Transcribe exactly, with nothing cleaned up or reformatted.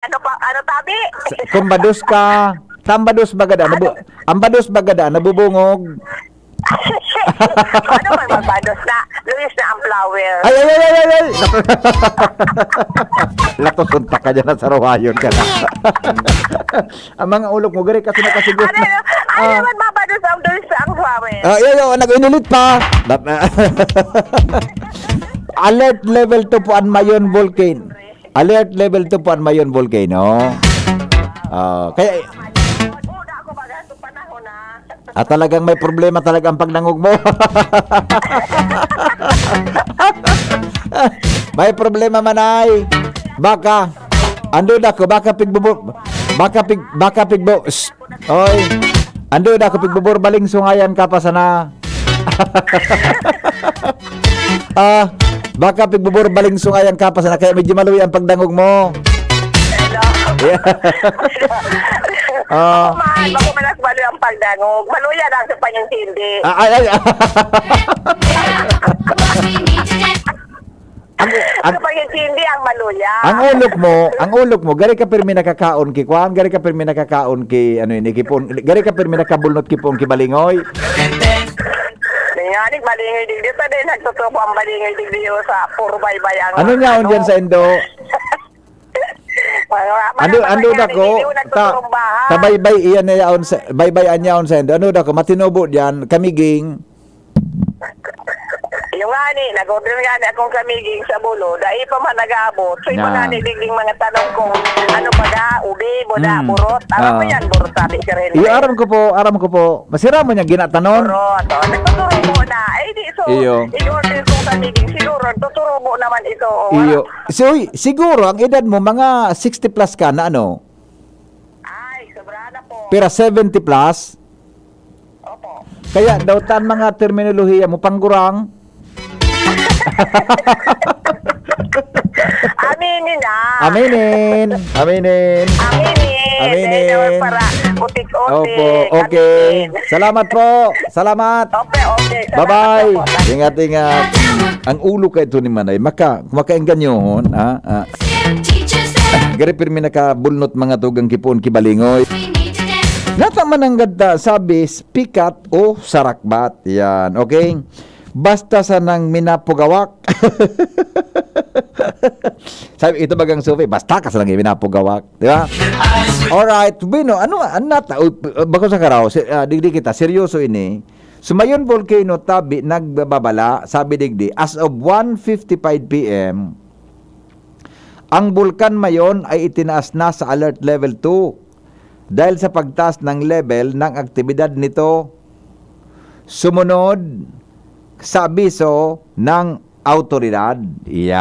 Ano pa, ano tabi? Sa, kung bados ka, tambados bagada, nabu-, ang bados bagada, nabubungog. Ano man magbados na? Luis na ang flower. Ay, ay, ay, ay, ay, ay! Latos unta ka dyan, sa Rohayon ka na. Ang mga ulok mo, gari kasi nakasigot Ano, na. ano, ano Ah. naman magbados ang Luis na ang flower? Ah, yo, yo, nag-inulit pa. Alert level two po ang Mayon Volcano. Alert level two po ang Mayon Volcano. Ah, kaya Una ako baga sa panahon na. Ah, talagang may problema talaga ang pagdangog mo. May problema man ay. Baka, ando na ko, baka pigbubo, baka pig, baka pigbo, shh. Oy, ando na ko, pigbuburbaling sungayan ka pa sana. Ah, baka pigbuburbaling sungayan ka pa sana, kaya medyo maluya ang pagdangog mo. Hello? Yeah. Ah. Ako man, bako man mas balo ang pagdangog. Maluya lang sa pangintindi. Ah, ay, ay. Ang, ang, Sa pangintindi ang maluya. Ang ulok mo, ang ulok mo, gari ka pirmi nakakaon ki kwan, gari ka pirmi nakakaon ki, ano ini, kipon, gari ka pirmi nakabulnot kipon ki balingoy. Nganing balingoy digdi pa din, nagtutubo ang balingoy digdi sa puro baybay ang Ano niya, ano. Dyan sa Indo? Mga, mga Ando, ando patay na yan, ko, hindi ko ta, nagtuturumbahan. Ta baybay iyan na yaon sa, baybay an yaon sa Indo. Ano da ko, matinubo diyan, kamiging. Yung nga ni, nag-order nga ni akong kamiging sa Bulo, dai pa man nag-aabot. So, iba Na. nga ni, digding mga tanong kung ano pa ga, ubi, boda, Mm. burot. Alam mo Ah. yan, burot, sabi ka rin. Iyo, eh. Aram ko po, aram ko po. Masira mo niya ginatanon. Burot, oh. Nagtuturubo na. Ay, di, so, Iyo. in-order kong kamiging, siguro, tuturubo naman ito, oh. Iyo. So, uy, siguro, ang edad mo, mga sixty plus ka na, ano? Ay, sobra na po. Pira, seventy plus? Opo. Kaya daw tan mga terminolohiya mo, panggurang. Aminin na. Aminin. Aminin. Aminin. Aminin. Dahil naman para utik-utik. Opo, okay. Aminin. Salamat po. Salamat. Okay, okay. Salamat Bye-bye. po. Ingat, ingat. Ang ulo ka ito ni Manay, maka, makaengganyohon, ha? Ah. Gari pirmi nakabulnot mga tugang kipuon ki balingoy. Nata man ang ganda, sabi, pikat o sarakbat. Yan, okay? Basta sanang minapugawak. Sabi, ito bagang Sophie, basta ka sanang minapugawak. Di ba? Alright, bueno, ano, ano nata? Uy, bako sa karaw, si, ah, digdi kita, seryoso ini. Sumayon Volcano tabi nagbababala, sabi digdi, as of one fifty-five P M, ang Bulkan Mayon ay itinaas na sa Alert Level two dahil sa pagtaas ng level ng aktibidad nito sumunod sa abiso ng awtoridad. Yan.